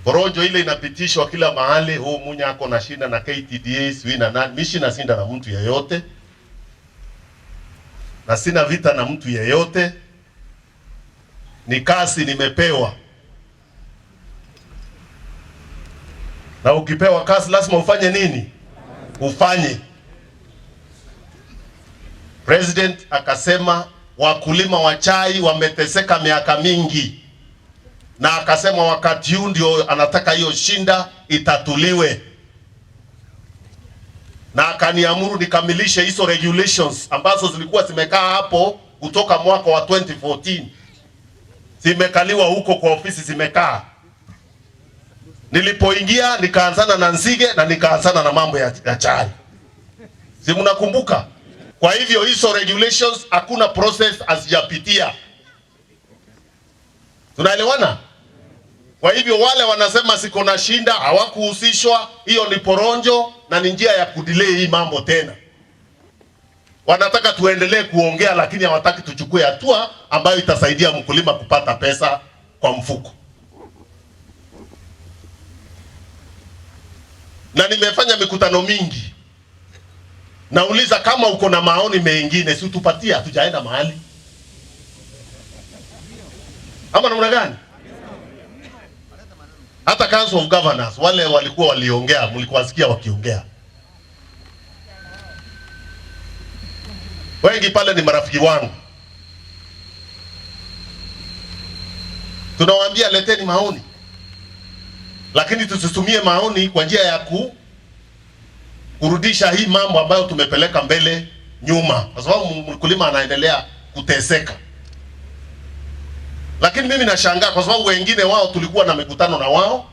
Porojo ile inapitishwa kila mahali, huu Munya ako na shinda na KTDA sijui na nani. Mimi sina shinda na mtu yeyote na sina vita na mtu yeyote, ni kazi nimepewa, na ukipewa kazi lazima ufanye nini? Ufanye. President akasema wakulima wa chai wameteseka miaka mingi, na akasema wakati huu ndio anataka hiyo shinda itatuliwe, na akaniamuru nikamilishe hizo regulations ambazo zilikuwa zimekaa hapo kutoka mwaka wa 2014 zimekaliwa huko kwa ofisi zimekaa. Nilipoingia nikaanzana na nzige na nikaanzana na mambo ya chai, si mnakumbuka? Kwa hivyo hizo regulations hakuna process hazijapitia, tunaelewana? Kwa hivyo wale wanasema siko na shinda hawakuhusishwa, hiyo ni poronjo na ni njia ya kudelay hii mambo tena. Wanataka tuendelee kuongea, lakini hawataki tuchukue hatua ambayo itasaidia mkulima kupata pesa kwa mfuko. Na nimefanya mikutano mingi, nauliza kama uko na maoni mengine, si utupatie, hatujaenda mahali ama namna gani? Hata Council of Governors wale walikuwa waliongea, mlikuwasikia wakiongea, wengi pale ni marafiki wangu. Tunawaambia leteni maoni, lakini tusitumie maoni kwa njia ya kurudisha hii mambo ambayo tumepeleka mbele nyuma, kwa sababu mkulima anaendelea kuteseka. Lakini mimi nashangaa kwa sababu wengine wao tulikuwa na mikutano na wao,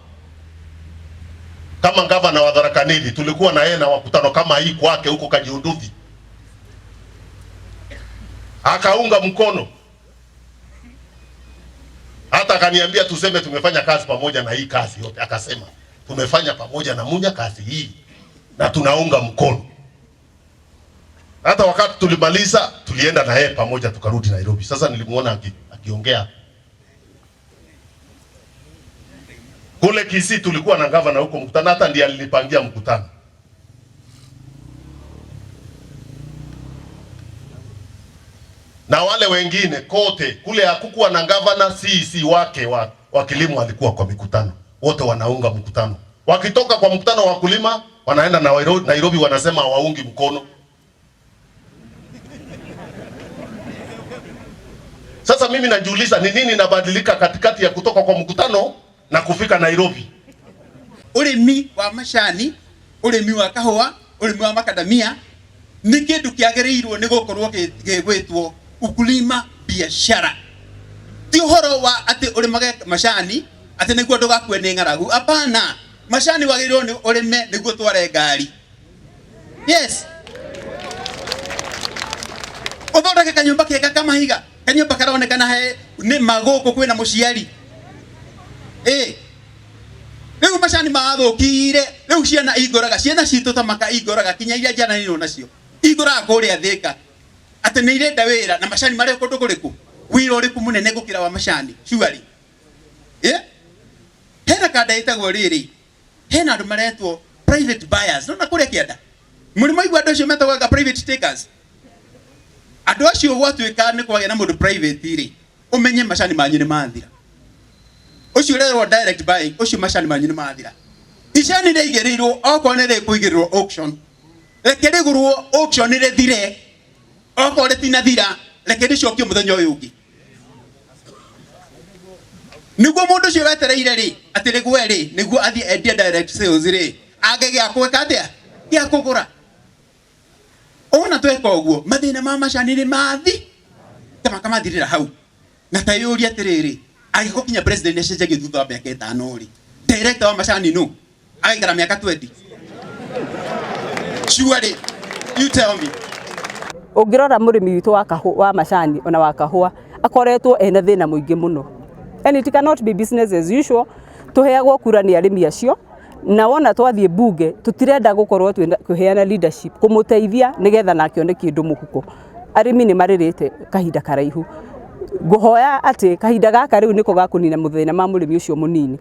kama gavana wa Tharaka Nithi tulikuwa na yeye na wakutano kama hii kwake huko Kajiunduthi, akaunga mkono, hata akaniambia tuseme tumefanya kazi pamoja na hii kazi yote, akasema tumefanya pamoja na Munya kazi hii na tunaunga mkono. Hata wakati tulimaliza tulienda na yeye pamoja tukarudi Nairobi. Sasa nilimuona akiongea kule Kisii, tulikuwa na gavana huko mkutano, hata ndiye alinipangia mkutano. Na wale wengine kote kule hakukuwa na gavana, CEC wake wa kilimo alikuwa kwa mikutano, wote wanaunga mkutano. Wakitoka kwa mkutano wa kulima wanaenda na Nairobi, wanasema hawaungi mkono. Sasa mimi najiuliza ni nini inabadilika katikati ya kutoka kwa mkutano na kufika Nairobi? Urimi wa macani, urimi wa kahua, urimi wa makadamia ni kindu kiagiriirwo ni gukorwo gigwitwo ukulima biashara. Ti uhoro wa ati urimage macani ati niguo ndugakue ni ng'aragu. Hapana, macani wagiriirwo ni urime niguo tware ngari. Yes, uthondeke kanyumba kega kamahiga, kanyumba karonekana he ni maguku kwina muciari. Riu macani mathukire, riu ciana ingoraga, ciana citu ta maka ingoraga kinya iria njiaranirwo nacio ingoraga kuria Thika ati ni irenda wira na macani mari kundu kuriku, wira uriku munene gukira wa macani surely. Hena kanda itagwo riri, hena andu maretwo private buyers, nona kuria kianda muri maigua andu acio metagwo private takers. Andu acio gwatuika ni kwagia na mundu private ri, umenye macani manyu ni mathira. Ucio urerwo direct buying, ucio macani manyu ni mathira. Icani rĩigĩrĩirwo okorwo nĩ rĩkũigĩrĩrwo auction, reke rĩgũrwo auction rĩthire, okorwo rĩtinathira reke rĩcokio mũthenya ũyũ ũngĩ, nĩguo mũndũ ũcio wetereire rĩ atĩ rĩgwe rĩ nĩguo athiĩ endie direct sales rĩ age gĩa gwĩka atĩa, gĩa kũgũra. Ona tweka ũguo mathĩna ma macani nĩ mathi ta makamathirĩra hau. Na ta yũrie atĩrĩrĩ, angĩkorwo kinya president nĩacenjagia thutha wa mĩaka 5 rĩ, director wa macani nũ agaikara mĩaka 20? Surely you tell me. Ũngĩrora mũrĩmi witũ wa kahũa, wa macani ona wa kahũa akoretwo ena thĩna mũingĩ mũno, and it cannot be business as usual. Tuheagwo kura nĩ arĩmi acio, na wona twathiĩ bunge tutirenda gũkorwo twĩna leadership kũmũteithia nĩgetha nake one kĩndũ mũhuko. Arĩmi nĩ marĩrĩte kahinda karaihu. Ngũhoya atĩ kahinda gaka rĩu nĩko gakũnina mathĩna ma mũrĩmi ũcio mũnini.